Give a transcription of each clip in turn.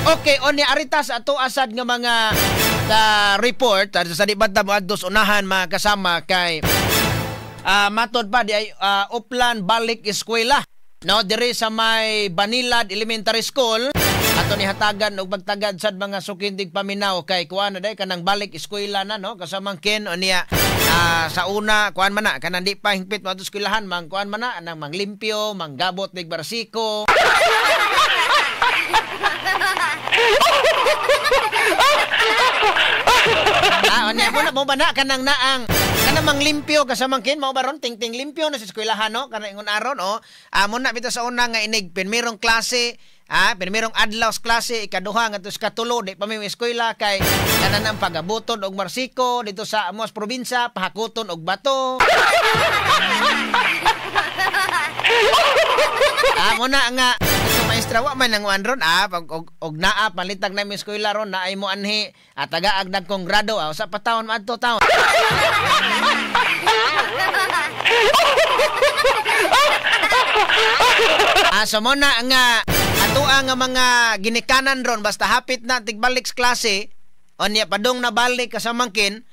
Okay, oni arita sa ato asad nga mga report sa di bata mo adtos unahan mga kasama kay matod pa di ay uplan balik eskwela. No, diri sa may Banilad Elementary School ato ni hatagan og pagtagad sad mga sukindig paminaw kay kuan na day kanang balik eskwela na, no, kasamang Ken. Unya sa una kuan man na kanang di pa hingpit mo ato eskwelahan, mang kuan man na anang manglimpyo, manggabot mig barsiko. Unya mo na mo ba na kanang naang kanang manglimpyo kasamang Ken, mao ba ron ting-ting limpyo na sa eskwelahan, no, kanang ingon aron oh. Mo na bitaw sa una nga inig primerong klase. Primerong adlaw sa klase, ikaduha ngadto sa katulo, di pa mi eskwela kay kanan ang pagabuton og marsiko dito sa amos probinsya, pahakuton og bato. Mo na nga ito maestra wa man nang ron pag og naa palitag na mi eskwela ron naay mo anhi at tagaag dagkong grado usa pa taon maadto taon. So mo na nga atoa nga mga ginikanan ron basta hapit na tigbalik sa klase onya padung nabalik kasamangkin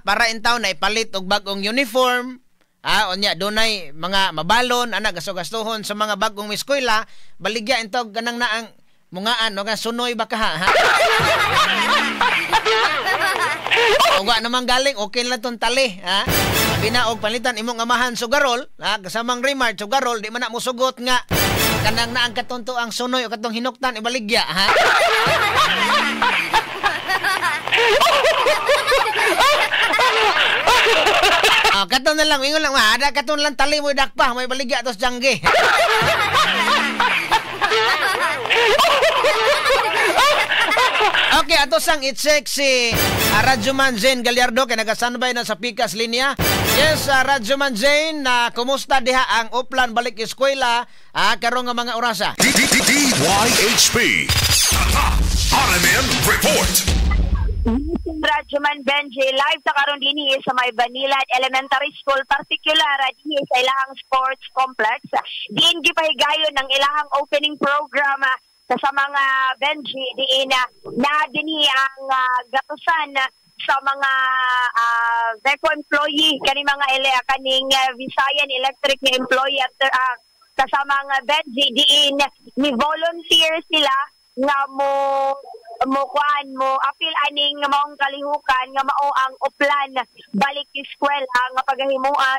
para intaw na ipalit og bag-ong uniform onya dunay mga mabalon ana gasto-gastuhon sa mga bag-ong eskwela baligya intaw ganang naang mungaan no sunoy ba ka ha? Uga naman galing okay lang tong tali ha. Sabi na og palitan imong amahan sugarol ha kasamang Remart sugarol di man na musugot nga kanang naang katunto ang sunoy o katong hinuktan ibaligya ha. Katon na lang ingon lang ada katon lang tali mo dakpa may baligya tos jangge. Okay, ato sang i-check si Radyoman Jane Gallardo kay nagasanbay na sa Pikas linya. Yes, Radyoman Jane, kumusta diha ang uplan balik eskwela karong nga mga orasa? DYHP RMN Report. Radyoman Benji, live sa karon dinhi sa may Banilad Elementary School, particular dinhi sa ilahang sports complex. Diin gipahigayon ang ilahang opening program sa mga Benji diin na dinhi ang gatusan sa mga VECO employee kani mga kaning Visayan Electric nga employee at kasama nga Benji diin ni volunteer sila nga mo kuan mo apil aning maong kalihukan nga mao ang uplan balik eskwela nga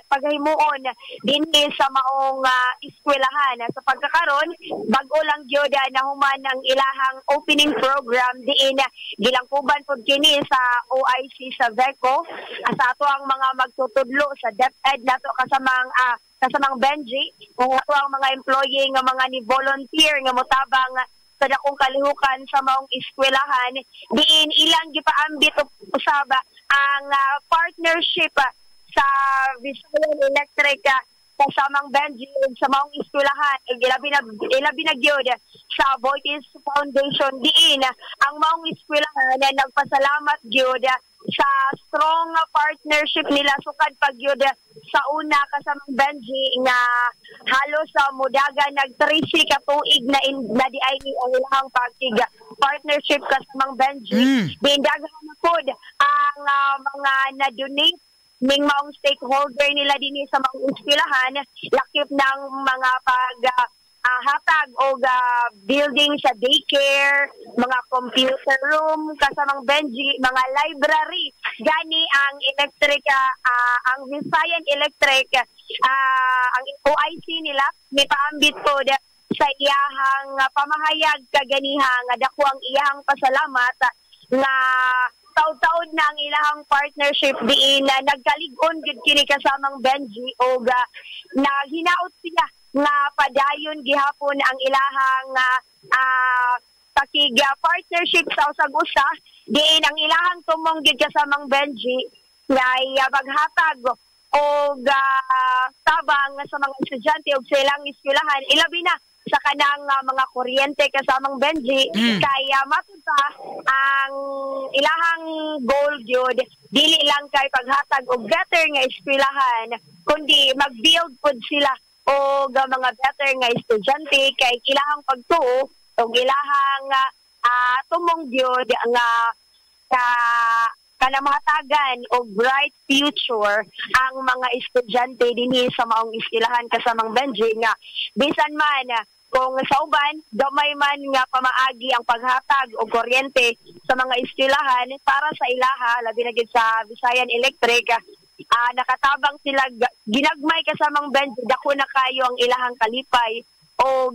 paghimuon dinhi sa maong eskwelahan. Sa pagkakaron bag-o lang gyud nahuman ang ilahang opening program diin gilangkuban pud kini sa OIC sa VECO sa ato ang mga magtutudlo sa DepEd nato kasamang Benji kung ato ang mga employee nga mga ni volunteer nga motabang sa dakong kalihukan sa maong eskwelahan diin ilang gipaambit usab ang partnership sa Visayan Electric kasamang Benji sa maong eskwelahan ilabi na gyud sa Aboitiz Foundation diin ang maong eskwelahan na nagpasalamat gyud sa strong partnership nila sukad pag gyud sa una kasamang Benji nga halos sa mudaga nag 13 ka tuig na na di ay ang ilang pagtig partnership kasamang Benji. Diin daghan na pod ang mga na-donate ning maong stakeholder nila dinhi sa maong eskwelahan lakip ng mga pag hatag og building sa daycare, mga computer room kasamang Benji, mga library. Gani ang electric ang Visayan Electric ang OIC nila mipaambit pod sa iyahang pamahayag kaganiha nga dako ang iyahang pasalamat nga taud-taud na ang ilahang partnership diin nagkalig-on gid kini kasamang Benji og na hinaot siya nga padayon gihapon ang ilahang pakig partnership sa usag-usa diin ang ilahang tumong gid kasamang Benji nga maghatag og tabang sa mga estudyante og sa ilang eskwelahan ilabi na sa kanang mga kuryente kasamang Benji. Kay matud pa ang ilahang goal gyud dili lang kay paghatag og better nga eskwelahan kundi mag-build pud sila og mga better nga estudyante kay ilahang pagtuo og ilahang tumong gyud nga ka kana mahatagan og bright future ang mga estudyante dinhi sa maong eskwelahan, kasamang Benji, nga bisan man kung sa uban gamay man nga pamaagi ang paghatag og kuryente sa mga eskwelahan, para sa ilaha, labi na gid sa Visayan Electric, nakatabang sila ginagmay, kasamang Benji. Dako na kayo ang ilahang kalipay o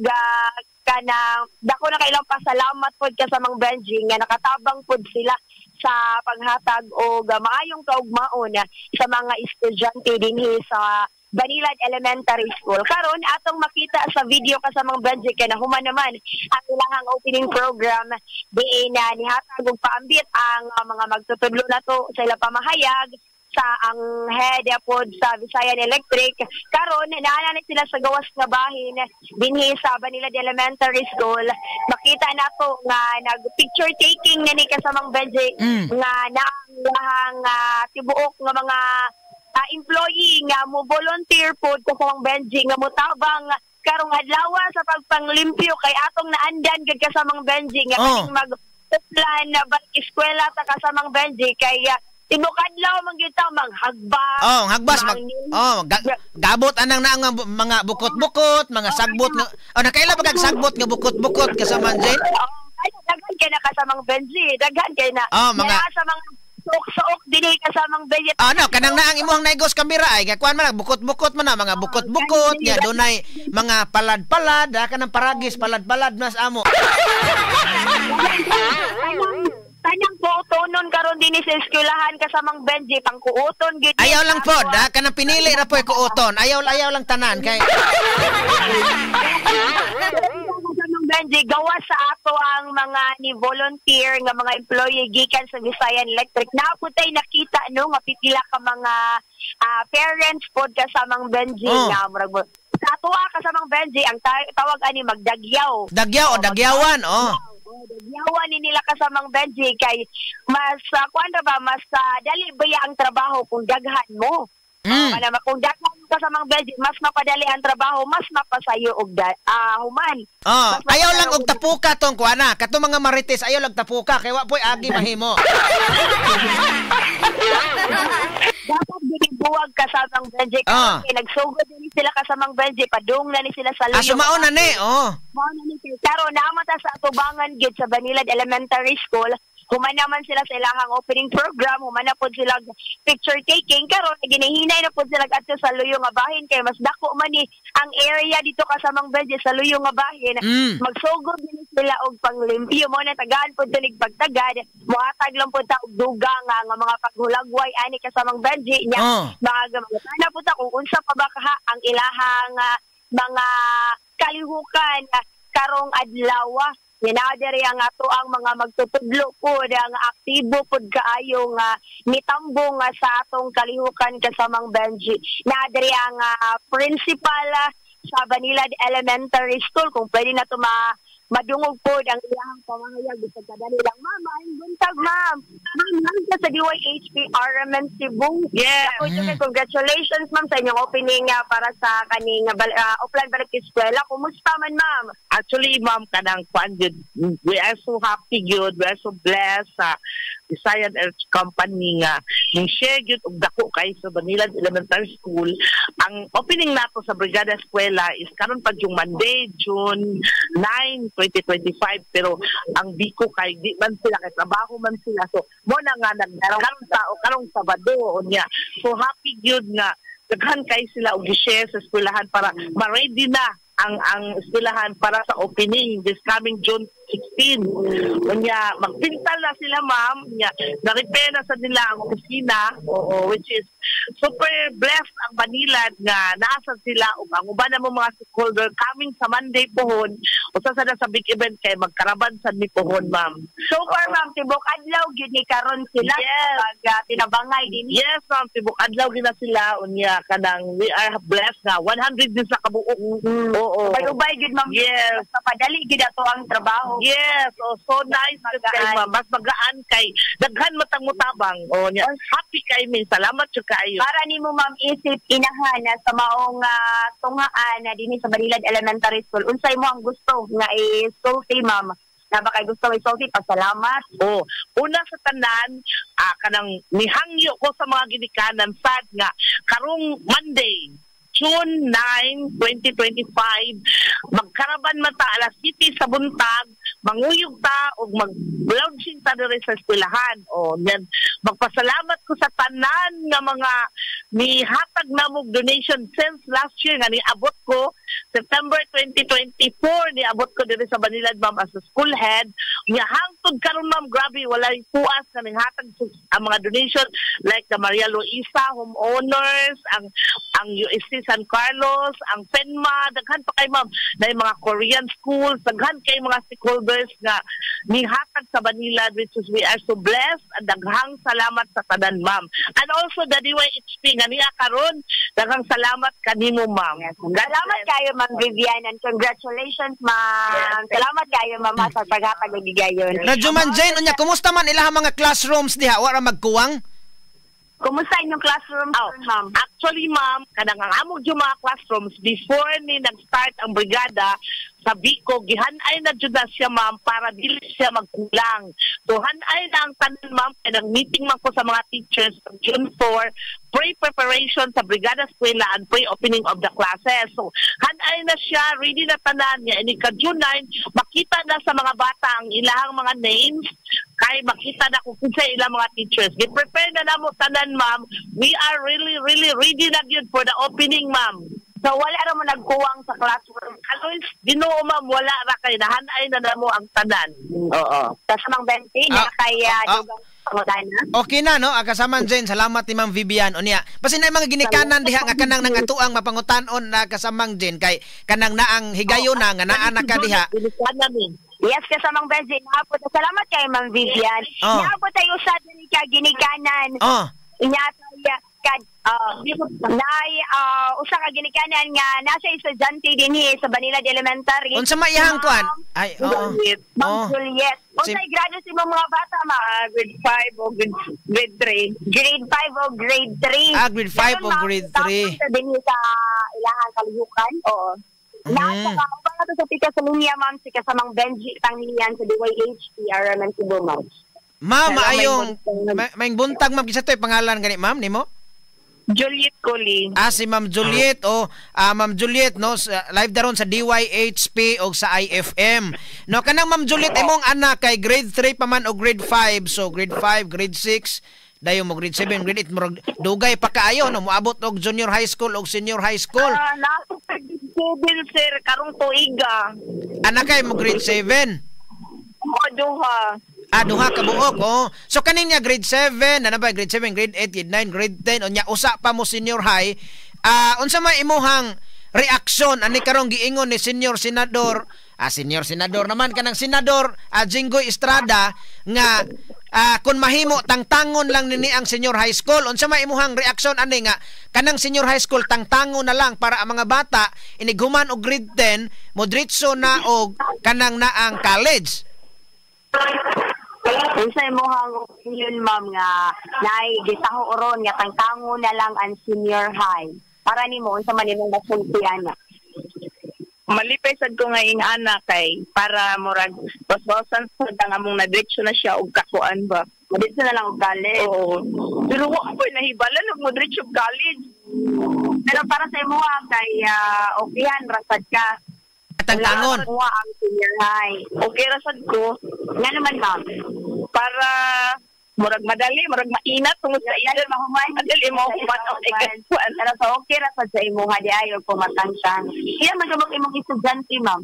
kanang dako na kailang pasalamat pod, kasamang Benji, nga nakatabang pod sila sa paghatag og maayong kaugmaon sa mga estudyante dinhi sa Banilad Elementary School. Karon atong makita sa video, kasamang Benji, kay nahuman naman ang ilahang opening program diin na nihatag og paambit ang mga magtutudlo nato sa ilang pamahayag sa ang head pod sa Visayan Electric. Karon naa na sila sa gawas nga bahin dinhi sa Banilad Elementary School. Makita nato nga nag picture taking na ni, kasamang Benji, nga naang tibuok nga mga employee nga mo volunteer pod, kasamang Benji, nga motabang karong adlaw sa pagpanglimpyo, kay atong naandan gid, kasamang Benji, nga kaning mag plan na balik eskwela ta, kasamang Benji, kay tibuok adlaw man gyud ta manghagbas. Oh, hagbas mag oh, gabot anang na ang mga bukot-bukot, mga sagbot nga. Oh, nakaila ba kag sagbot nga bukot-bukot, kasama Jane? Oh, ay, daghan kay na, kasamang Benji, daghan kay na. Oh, sa mga suok-suok dinhi, kasamang Benji. Ano, kanang na ang imuhang naigos kamera ay kuan man bukot-bukot man na mga bukot-bukot nga dunay mga palad-palad, ha, kanang paragis palad-palad mas amo. Tanang kuutonon karon dinhi sa eskwelahan, kasamang Benji, pang kuuton gid. Ayaw lang pod, ha, kanang pinili ra po'y kuuton. Ayaw ayaw lang tanan kay Kasamang Benji, gawas sa ato ang mga ni volunteer nga mga employee gikan sa Visayan Electric. Naputay nakita no nga pipila ka mga parents pod, kasamang Benji, nga murag sa ato kasamang Benji, ang tawag ani magdagyaw. Dagyaw o dagyawan, oh. Oh, dagyawan ni nila, kasamang Benji, kay mas kuan ra ba, mas dali ba ang trabaho kung daghan mo. Oh, kana kung daghan mo, kasamang Benji, mas mapadali ang trabaho, mas mapasayo og human. Oh, Mas ayaw lang mapasayo og tapuka tong kuana. Katong mga marites ayaw lang tapuka kay wa po'y agi mahimo. Dapat ginibuwag, kasamang Benji. Kasi nagsugod din sila, kasamang Benji, padung na ni sila sa Ah, luyo. sumao na ni, oh. Mao na ni sila. Karon naman ta sa atubangan gyud sa Banilad Elementary School. Human naman sila sa ilahang opening program, human na pod sila picture taking. Karon ginihinay na pod sila adto sa luyo nga bahin kay mas dako man ni ang area dito, kasamang Benji, sa luyo nga bahin. Magsugod din sila og panglimpyo mo na tagaan pod tunig pagtagad. Mohatag lang pod ta og duga nga mga paghulagway ani, kasamang Benji, nya. Mga na po ta kung unsa pa ba kaha ang ilahang mga kalihukan karong adlaw. Naa diri ang ato ang mga magtutudlo pod ang aktibo pod kaayo nga mitambong sa atong kalihukan, kasamang Benji. Naa diri ang principal sa Banilad Elementary School. Kung pwede na to madungog pod ang iyang pamahayag bisag kadali lang. Ma'am, maayong buntag, ma'am. Ma'am, ma'am sa DYHP RMN Cebu. Yes. Ako, congratulations, ma'am, sa inyong opening para sa kaning Oplan Balik Eskwela. Kumusta man, ma'am? Actually, ma'am, kanang kwan gyud, we are so happy gyud, we are so blessed sa Visayan Electric Company nga ning share gyud og dako kay sa Banilad Elementary School. Ang opening nato sa Brigada Eskwela is karon pa yung Monday, June 9, 2025, pero ang Biko kay di man sila kay trabaho man sila. So mo na nga nag karon sa o karong Sabado unya. So happy gyud nga daghan kay sila og gi-share sa eskwelahan para ma-ready na ang eskwelahan para sa opening this coming June 16. Unya magpintal na sila, ma'am, unya na-repair na sa nila ang opisina. Oo, which is super blessed ang Banilad nga naasa sila ug ang uban na mo mga stakeholder coming sa Monday pohon, usa sa na sa big event kay magkaraban sad mi pohon, ma'am. So far, ma'am, tibok adlaw gyud ni karon sila pag tinabangay din. Yes, ma'am, tibok adlaw gid na sila unya kanang we are blessed nga 100 din sa kabuok. Oo. Ubay-ubay gyud, ma'am. Yes. Mas mapadali gyud ato ang trabaho. Yes, oh, so nice Mas jud kay magaan. Ma'am. Mas magaan kay daghan matang mutabang. Oh, nya happy kay mi. Salamat jud kaayo. Para nimo, ma'am, isip inahan na sa maong tungaan na dinhi sa Banilad Elementary School, unsay mo ang gusto nga isulti, ma'am, Na ba kay gusto isulti pasalamat? Oh, una sa tanan, kanang nihangyo ko sa mga ginikanan sad nga karong Monday, June 9, 2025, magkaraban man ta alas 7 sa buntag, manguyog ta og mag-launching ta diri sa eskwelahan. O, yan, magpasalamat ko sa tanan nga mga nihatag namog donation since last year nga niabot ko September 2024, niabot ko diri sa Banilad, ma'am, as a school head. Nya hangtod karon, ma'am, grabe, walay puas nga nihatag ang mga donation like the Maria Luisa homeowners, ang USC San Carlos, ang FENMA, daghan pa kay, ma'am, na yung mga Korean schools, daghan kay mga stakeholders nga nihatag sa Banilad, which is we are so blessed, and daghang salamat sa tanan, ma'am. And also the DYHP nga niya karon, daghang salamat kanimo, ma'am. Salamat kayo, Ma'am Vivian, and congratulations, ma'am. Salamat kayo, ma'am, sa paghatag og gigayon. Radyoman Jane, unya kumusta man ilahang mga classrooms diha? Wara magkuwang? Kumusta inyong classroom, Oh, ma'am? Actually, ma'am, kanang ang among yung mga classrooms, before ni nag-start ang brigada sa Biko, gihanay na jud na siya, ma'am, para dili siya magkulang. So, hanay na ang tanan, ma'am, kay nag-meeting man ko sa mga teachers June 4, pre-preparation sa Brigada Eskwela and pre-opening of the classes. So, hanay na siya, ready na tanan niya. Ini ka June 9, makita na sa mga bata ang ilahang mga names, kay makita na kung kinsa ilang mga teachers. Gi-prepare na namo tanan, ma'am. We are really, really ready na gyud for the opening, ma'am. So, wala ra mo nagkuwang sa classroom? Aloy, Ginoo, ma'am, wala ra kay nahanay na namo ang tanan. Oo. Kasamang Benji, na kay dugang pangutana. Okay na, no? Kasamang Jane, salamat ni Ma'am Vivian. Unya, basin na mga ginikanan diha nga kanang nangatuang mapangutanon na, kasamang Jane, kay kanang naang higayon na nga naa na ka diha. Ginikanan ni. Yes, kasamang Benji, naabot. Salamat kay Ma'am Vivian. Oh. Naabot tayo sa diri ka ginikanan. Oh. Inya kad nay usa ka ginikanan nga nasa estudyante dinhi sa Banilad Elementary. Unsa may iyang kuan? Ay, oo. Ma'am Oh. Juliet. Unsay grado si imong mga bata, ma'am? Grade 5 o grade 3. Grade 5 o grade 3. Ah, grade 5 o grade 3. Sa dinhi sa ilahang kalihukan. Oo. Nasa ka ang to sa pika sa linya, ma'am, si kasamang Benji Tanglian sa DYHP RMN Cebu, ma'am. Ma'am, Hello, maayong may buntag. Maayong buntag, ma'am. Kinsa to'y pangalan gani, ma'am, nimo? Juliet Coli. Ah, si Ma'am Juliet o Ma'am Juliet, no, live daron sa DYHP o sa IFM. No, kanang Ma'am Juliet, imong anak kay grade 3 pa man o grade 5. So grade 5, grade 6, dayon mo grade 7, grade 8, murag dugay pa kaayo, no, moabot og junior high school og senior high school. Nasa grade 7, sir, karong tuiga. Anak kay mo grade 7. O duha. Ah, duha ka buok, oh. So kaning niya grade 7, ano ba, grade 7, grade 8, grade 9, grade 10, unya usa pa mo senior high. Unsa may imuhang reaksyon ani karong giingon ni senior senador, senior senador naman kanang senador Jinggoy Estrada nga kung mahimo tangtangon lang nini ang senior high school? Unsa may imuhang reaksyon ani nga kanang senior high school tangtangon na lang para ang mga bata inighuman og grade 10 modritso na og kanang naang college? Unsa imong opinion, ma'am, nga naay gitaho ron nga tangtango na lang ang senior high? Para nimo, unsa man imong masulti ana? Malipay sad ko nga ing ana kay para murag basbasan sad ang among nadiretso na siya og kakuan ba. Modritso na lang og college. Oo. Pero wa ko nahibalan og modritso og college. Pero para sa imuha kay okayan rasad ka. Tangtangon. Wala ang senior high. Okay ra sad ko. Nga naman, ma'am? Para murag madali, murag mainat tungod sa iya mahuman. Madali mo human og ikakuan. Pero sa okay ra sad sa imuha di ayo pumatangtang. Iya man gabok imong estudyante, ma'am?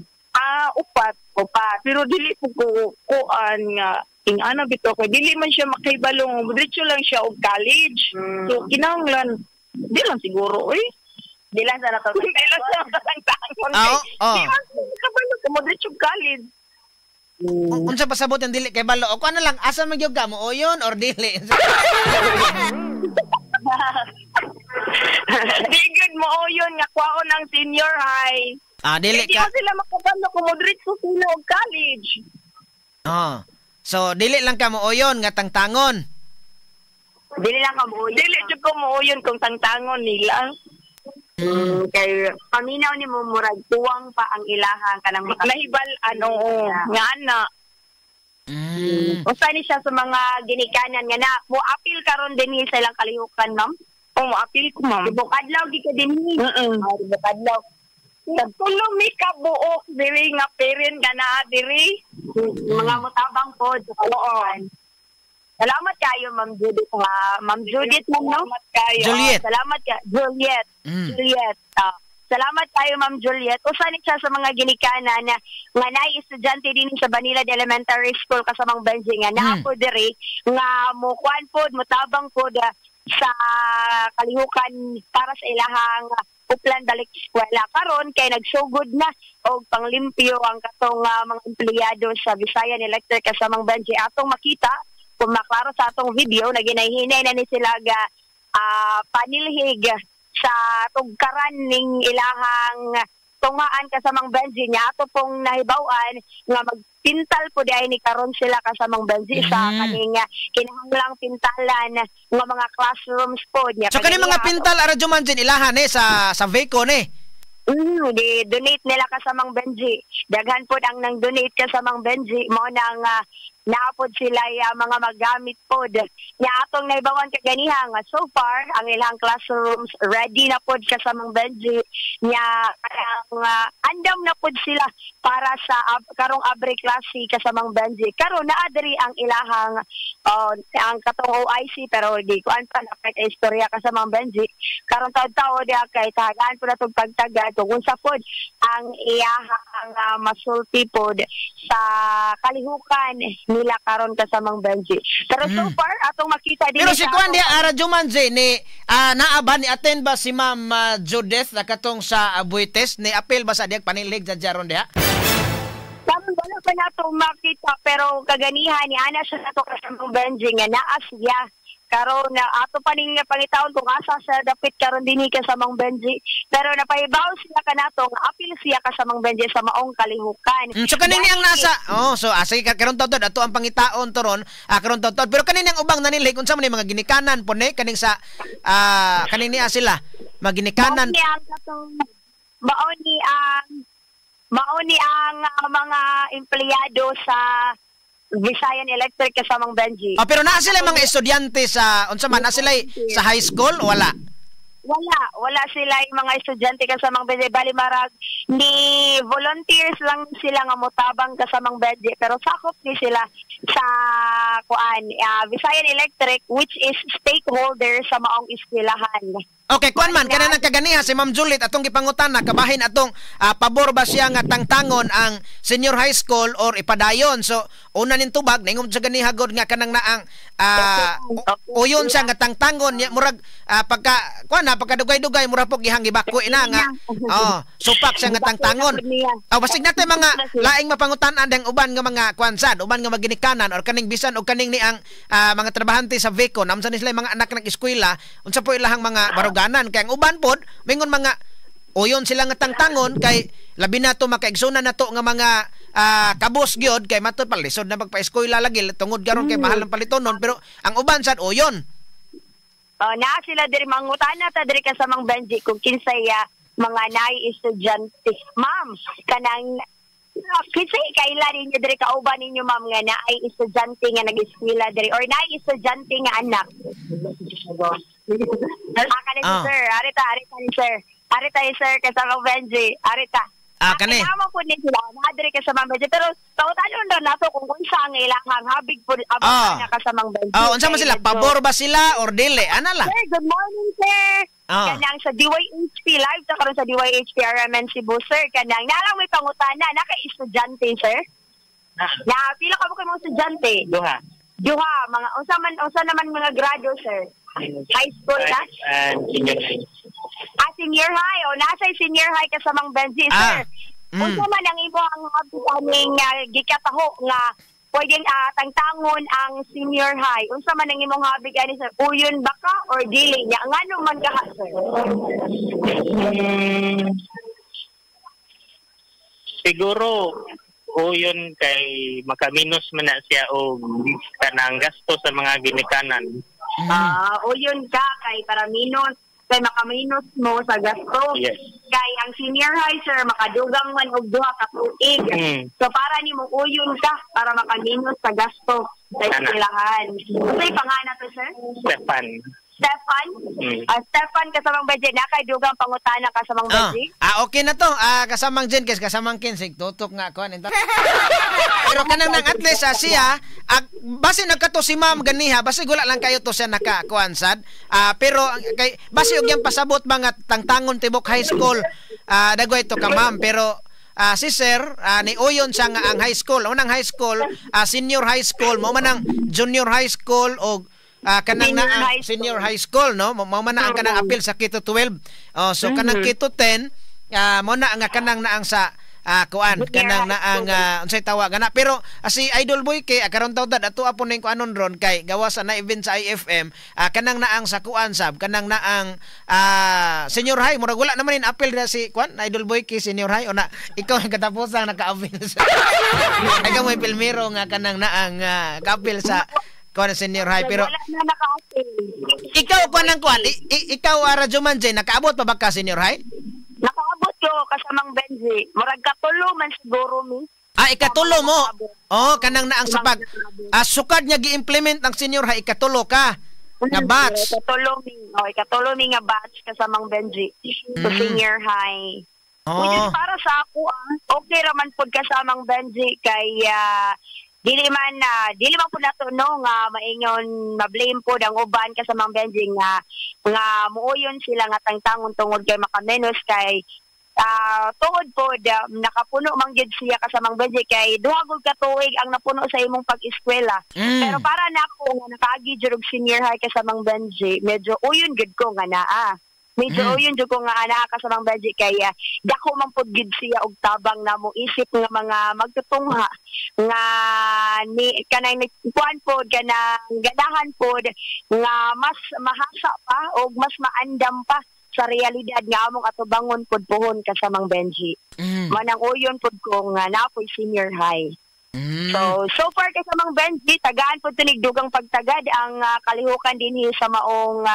Upat. Upat. Pero dili po ko kuan nga ing ana bitaw kay dili man siya makahibalo, diretso lang siya og college. So kinahanglan di lang siguro oy. Di lang sa nato. Di lang sa tangtangon. Oo. Di man siya makahibalo kung diretso og college. Unsa pasabot ang dili kay balo? O kuan na lang, asa man gyud ka mo oyon or dili? Di gyud mo oyon nga kwaon ang senior high. Dili Di ka. man sila makabalo kung diretso sila og college. Oh. So dili lang ka mo oyon nga tangtangon. Dili lang ka mo oyon. Dili jud ko mo oyon kung tangtangon nila. Kay paminaw ni mo murag tuwang pa ang ilahang kanang Nahibal ano nga ana. Usa ni siya sa mga ginikanan nga na mo apil karon dinhi sa ilang kalihukan, ma'am. Oh, moapil ko, ma'am. Tibok adlaw gi ka dinhi. Ah, tibok adlaw. Tulo mi ka buok diri nga parent nga naa diri. Mga mutabang po sa kalihukan. Salamat kayo, Ma'am Judith. Ha? Ma'am Judith, ma'am, no? Salamat kayo. Juliet. Salamat ka, Juliet. Juliet. Ah, salamat kayo, Ma'am Juliet. Usa ni siya sa mga ginikanan na nga naay estudyante din sa Banilad Elementary School kasamang Benji nga naa po diri nga mo kuan pod, motabang pod sa kalihukan para sa ilahang uplan balik eskwela karon kay nagsugod na og panglimpyo ang katong mga empleyado sa Visayan Electric kasamang Benji. Atong makita kung maklaro sa atong video na ginahinay na ni sila ga panilhig sa tugkaran ning ilahang tungaan kasamang Benji niya. Ato pong nahibaw-an nga magpintal po di ay ni karon sila kasamang Benji sa kaning kinahanglang pintalan nga mga classrooms po niya. So kani mga pintal ara Jumanjin ilahan eh sa Veco ni. Di donate nila kasamang Benji. Daghan pod ang nang donate kasamang Benji mo nang naapod sila mga magamit pod. Nya atong naibawan kaganiha nga so far ang ilang classrooms ready na pod kasamang Benji. Nya ang andam na pod sila para sa karong abre klase kasamang Benji. Karon naa diri ang ilahang ang katong OIC pero di kuan pa na kay istorya kasamang Benji. Karon taud-taod diha kay tagaan po natong pagtaga kung unsa pod ang iyahang masulti pod sa kalihukan nila karon kasamang Benji. Pero so far atong makita din. Pero si kuan diha ara Jumanji ni naa ba ni attend ba si Ma'am Judith na katong sa Abuites ni apil ba sa diha panilhig sa jaron diha? Karon wala pa nato makita pero kaganihan ni ana siya nato kasamang Benji nga naa siya. Karon na ato pa ning pangitaon kung asa siya dapit karon dinhi kasamang Benji. Pero napahibaw siya kanato nga apil siya kasamang Benji sa maong kalihukan. So kanini ang nasa so sige karon taud ato ang pangitaon toron karon taud. Pero kanini ang ubang nanilhig unsa man ni mga ginikanan po ni kaning sa kaning niya sila maginikanan. Mao ni ang mga empleyado sa Visayan Electric kasamang Benji. Pero naa sila mga estudyante sa unsa man na sila sa high school o wala? Wala sila yung mga estudyante kasamang Benji. Bali marag ni volunteers lang sila nga motabang kasamang Benji pero sakop ni sila sa kuan Visayan Electric which is stakeholder sa maong eskwelahan. Okay, kuan man kanang kaganiha si Ma'am Juliet atong gipangutana kabahin atong pabor ba siya nga tangtangon ang senior high school or ipadayon. So una ning tubag naingon sa ganiha god nga kanang naang uyon siya nga tangtangon niya murag pagka kuan na pagkadugay-dugay murag pog gihang gibako ina nga supak siya nga tangtangon. Basig natin mga laing mapangutan-an dang uban nga mga kuan sad, uban nga maginikanan or kaning bisan og kaning ni ang mga trabahante sa Veco namsa ni sila mga anak nag eskwela unsa po ilahang mga baruganan kay ang uban pod mingon mga uyon sila nga tangtangon kay labi na to makaigsunan na to nga mga kabos gyud kay matud pa lisod na magpa-eskwela lagi tungod karon kay mahal ang palitonon pero ang uban sad uyon. Naa sila diri mangutana ta diri kasamang Benji kung kinsay mga naay estudyante. Ma'am, kanang kinsay kaila ninyo diri kauban ninyo ma'am nga naay estudyante nga nag-eskwela diri or naay estudyante nga anak? Kanin sir, arita ni sir. Arita ni sir kasamang Benji, arita. Kani. Kailangan po ni sila, naadri kasamang Benji. Pero tautanon daw nato kung unsa ang ilahang habig po abang na kasamang Benji. Unsa man sila, pabor ba sila or dili? Ana lang. Sir, good morning sir. Kanang sa DYHP live ta karon sa DYHP RMN Cebu sir. Kanang nalang may pangutana na kay estudyante sir. Na pila ka mo kay mga estudyante? Duha. Duha, mga unsa naman mga grado sir? High school na? And senior high. Senior high. O, nasa senior high kasamang Benji, sir. Unsa man ang imo ang aning gikataho nga pwedeng tangtangon ang senior high. Unsa man ang imong habig ani sir? Uyon ba ka or dili niya? Ngano man ka sir? Siguro uyon kay makaminos man na siya og kanang gasto sa mga ginikanan. Uyon ka kay para minus. Kay makaminus mo sa gasto. Kay ang senior high, sir, makadugang man og 2 ka tuig. So para nimo uyon ka para makaminus sa gasto sa Ana. eskwelahan. Unsay pangalan to, sir? Stefan. Stefan? Mm. Ah, Stefan, kasamang Benji, na kay dugang pangutana, kasamang Benji. Ah, okay na to. Ah, kasamang Jen, kes kasamang Ken, sig tutok nga kuan. Pero kanang nang at least siya, base nagkato si ma'am ganiha, base wala lang kayo to siya naka kuan sad. Ah, pero kay base og yang pasabot mga tangtangon tibok high school, dagway to ka, ma'am, pero si sir ni uyon siya nga ang high school, unang high school, senior high school, mao man ang junior high school og kanang Senior na ang high school. Senior high school, no? Mao man na ang kanang apil sa K to 12. Oh, so kanang K to 10, mo na nga kanang naang sa kuan Junior kanang high na ang unsay tawag ana, pero si Idol Boy kay karon tawd ato apon ning kuanon ron kay gawas sa na event sa IFM, kanang naang sa kuan sab kanang naang senior high, murag wala naman in appeal na si kuan Idol Boy kay senior high o na ikaw ang katapusan naka-appeal sa ikaw mo pilmero nga kanang naang ka-appeal sa kuan senior high, pero Wala na naka-appeal. Ikaw kuan ang kuan ikaw, Radyo Man Jane, nakaabot pa ba ka senior high? Nakaabot ko, kasamang Benji. Murag katulo man siguro mi. Ah, ikatulo mo. Oh, kanang naang sa pag sukad niya gi-implement ang senior high, ikatulo ka nga batch. Ikatulo mi. Oh, ikatulo mi nga batch, kasamang Benji. So senior high. Which is para sa ako, okay raman pod, kasamang Benji, kay dili man pud nato, no, nga maingon ma-blame pod ang uban, kasamang Benji, nga nga muuyon sila nga tangtangon tungod kay makamenos kay tungod pod nakapuno man gyud siya, kasamang Benji, kay 2 gud ka tuig ang napuno sa imong pag-eskwela. Pero para nako nga nakaagi jud og senior high, kasamang Benji, medyo uyon gud ko nga naa. Medyo uyon jud ko nga ana, kasamang Benji, kay dako man pud gid siya og tabang namo isip nga mga magtutungha nga ni kanang ni kuan pod kanang ganahan pod nga mas mahasa pa og mas maandam pa sa realidad nga among atubangon pod puhon, kasamang Benji. Manang uyon pod ko nga napoy senior high. So, so far, kasamang Benji, tagaan po tunig dugang pagtagad ang kalihukan dinhi sa maong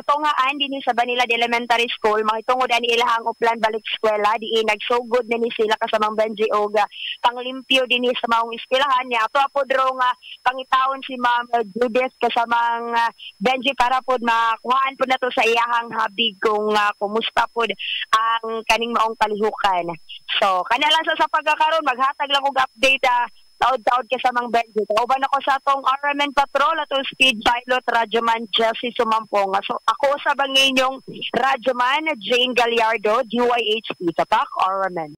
tungaan dinhi sa Banilad Elementary School. Mahitungod ani ilahang uplan balik eskwela, diin nagsugod na ni sila, kasamang Benji, og panglimpyo dinhi sa maong eskwelahan niya. Ato po dro nga pangitaon si Ma'am Judith, kasamang Benji, para pod makuhaan po nato sa iyahang habig kung kumusta pod ang kaning maong kalihukan. So, kana lang sa pagkakaroon, maghatag lang og update taod-taod kasamang Benji. Kauban ako sa atong RMN Patrol, atong speed pilot, Radyoman Jesse Sumampong. So, ako sa bang inyong Radyoman, Jane Gallardo, DYHP, Tapak RMN.